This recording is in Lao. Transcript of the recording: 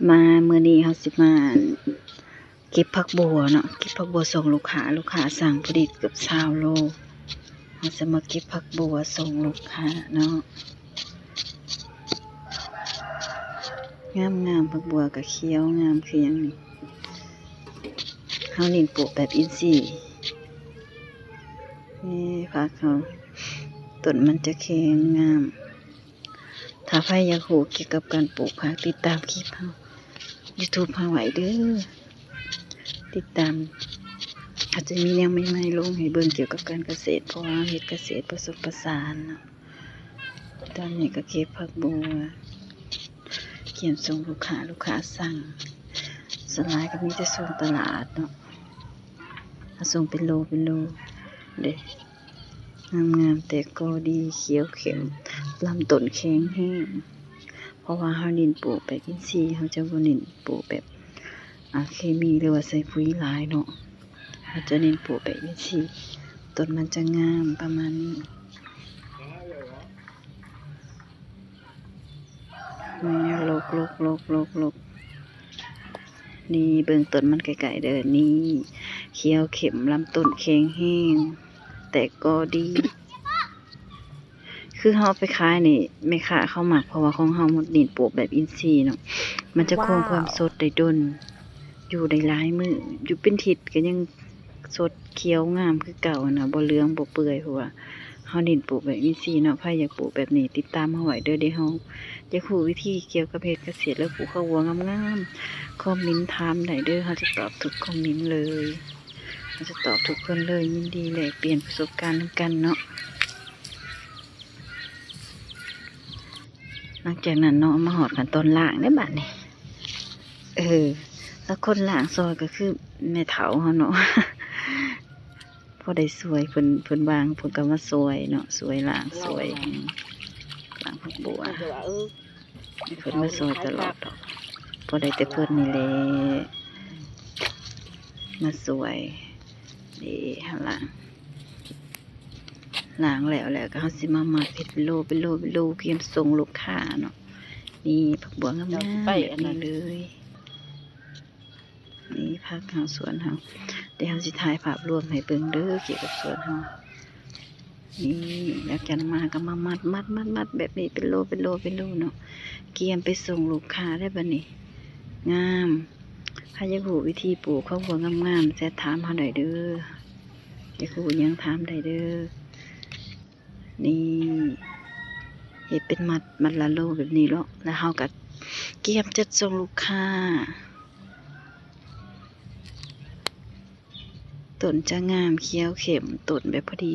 ມາ ມື້ນີ້ເຮົາຊິມາເກັບຜັກບົວເນາະ, ເກັບຜັກບົວສົ່ງລູກຄ້າ, ລູກຄ້າສັ່ງພໍດີເກືອບຊາວໂລ. ເຮົາຊິມາເກັບຜັກບົວສົ່ງລູກຄ້າເນາະ. ງາມໆ ຜັກບົວກໍຂຽວງາມຄືຫຍັງນີ້. ເຮົາເນັ້ນປູກແບບອິນຊີ. ນີ້ຜັກເຮົາ ຕົ້ນມັນຈະແຂງງາມ. ຖ້າໃຜຢາກຮູ້ກ່ຽວກັບການປູກຜັກ, ຕິດຕາມຄລິບເຮົາ YouTube ເຮົາໄວ້ເດີ. ຕິດຕາມ ອາດຈະມີແນວໃໝ່ໆລົງໃຫ້ເບິ່ງກ່ຽວກັບການກະເສດ, ເພາະວ່າເຮົາເຮັດກະເສດປະສົມປະສານເນາະ. ຕອນນີ້ກໍເກັບຜັກບົວ ກຽມສົ່ງລູກຄ້າ, ລູກຄ້າສັ່ງ. ສ່ວນຫຼາຍກໍມີແຕ່ສົ່ງຕະຫຼາດເນາະ, ເຮົາສົ່ງເປັນໂລເປັນໂລເດ້. ງາມໆ ແຕກກໍດີ, ຂຽວເຂັ້ມ, ລຳຕົ້ນແຂງແຮງ. ເພາະວ່າເຮົາເນັ້ນປູກແບບອິນຊີ, ເຮົາຈະບໍ່ເນັ້ນປູກແບບ ອາ ເຄມີ ຫຼືວ່າໃສ່ປຸ໋ຍຫຼາຍເນາະ. ເຮົາຈະເນັ້ນປູກແບບອິນຊີ, ຕົ້ນມັນຈະງາມປະມານນີ້. ນີ້ ລົກໆໆໆໆ. ນີ້ ເບິ່ງຕົ້ນມັນໃກ້ໆເດີ. ນີ້ ຂຽວເຂັ້ມ, ລຳຕົ້ນແຂງແຮງ, ແຕກກໍດີ. ຄືເຮົາເອົາໄປຂາຍນີ້ ແມ່ຄ້າເຂົາມັກ, ເພາະວ່າຂອງເຮົາມັນເນັ້ນປູກແບບອິນຊີເນາະ, ມັນຈະຄົງຄວາມສົດໄດ້ດົນ, ຢູ່ໄດ້ຫຼາຍມື້, ຢູ່ເປັນທິດກໍຍັງສົດຂຽວງາມຄືເກົ່າຫັ້ນນະ, ບໍ່ເຫຼືອງບໍ່ເປື່ອຍ, ເພາະວ່າເຮົາເນັ້ນປູກແບບອິນຊີເນາະ. ໃຜຢາກປູກແບບນີ້ ຕິດຕາມເຮົາໄວ້ເດີ. ດຽວເຮົາຢາກຮູ້ວິທີກ່ຽວກັບເຮັດກະເສດ ແລະ ປູກຜັກບົວງາມໆ ຄອມເມັນຖາມໄດ້ເດີ, ເຮົາຈະຕອບທຸກຄອມເມັນເລີຍ. ເຮົາຈະຕອບທຸກຄົນເລີຍ, ຍິນດີແລກປ່ຽນປະສົບການນຳກັນເນາະ. ຫຼັງຈາກນັ້ນເນາະ ມາຮອດຂັ້ນຕອນລ້າງເດ້ບາດນີ້. ເອີ ແລ້ວຄົນລ້າງຊ່ອຍກໍຄືແມ່ເຖົ້າເຮົາເນາະ, ພໍໄດ້ຊ່ວຍເພິ່ນ, ເພິ່ນວ່າງເພິ່ນກໍມາຊ່ວຍເນາະ, ຊ່ວຍລ້າງ ຊ່ວຍ ອືມ ລ້າງຜັກບົວ. ເພິ່ນມາຊ່ວຍຕະຫຼອດດອກ, ພໍໄດ້ແຕ່ເພິ່ນນີ້ແຫຼະມາຊ່ວຍ. ເດ້ ເຮົາລ້າງ ລ້າງແລ້ວ ແລ້ວກໍເຮົາຊິມາມັດເປັນໂລ ເປັນໂລ ເປັນໂລ ກຽມສົ່ງລູກຄ້າເນາະ. ນີ້ ຜັກບົວງາມໆ ແບບນີ້ເລີຍ. ນີ້ ຜັກເຮົາ ສວນເຮົາ. ດຽວເຮົາຊິຖ່າຍພາບລວມໃຫ້ເບິ່ງເດີ ກ່ຽວກັບສວນເຮົາ. ນີ້ ແລ້ວຈະມາກໍມາມັດໆໆໆ ແບບນີ້ ເປັນໂລ ເປັນໂລ ເປັນໂລເນາະ, ກຽມໄປສົ່ງລູກຄ້າໄດ້ບັດນີ້. ງາມ. ໃຜຢາກຮູ້ວິທີປູກຜັກບົວງາມໆ ແຊັດຖາມເຮົາໄດ້ເດີ, ຢາກຮູ້ຫຍັງຖາມໄດ້ເດີ. ນີ້ ເຮັດເປັນມັດ ມັດລະໂລແບບນີ້ເນາະ, ແລ້ວເຮົາກໍກຽມຈັດສົ່ງລູກຄ້າ. ຕົ້ນຈະງາມ ຂຽວເຂັ້ມ, ຕົ້ນແບບພໍດີ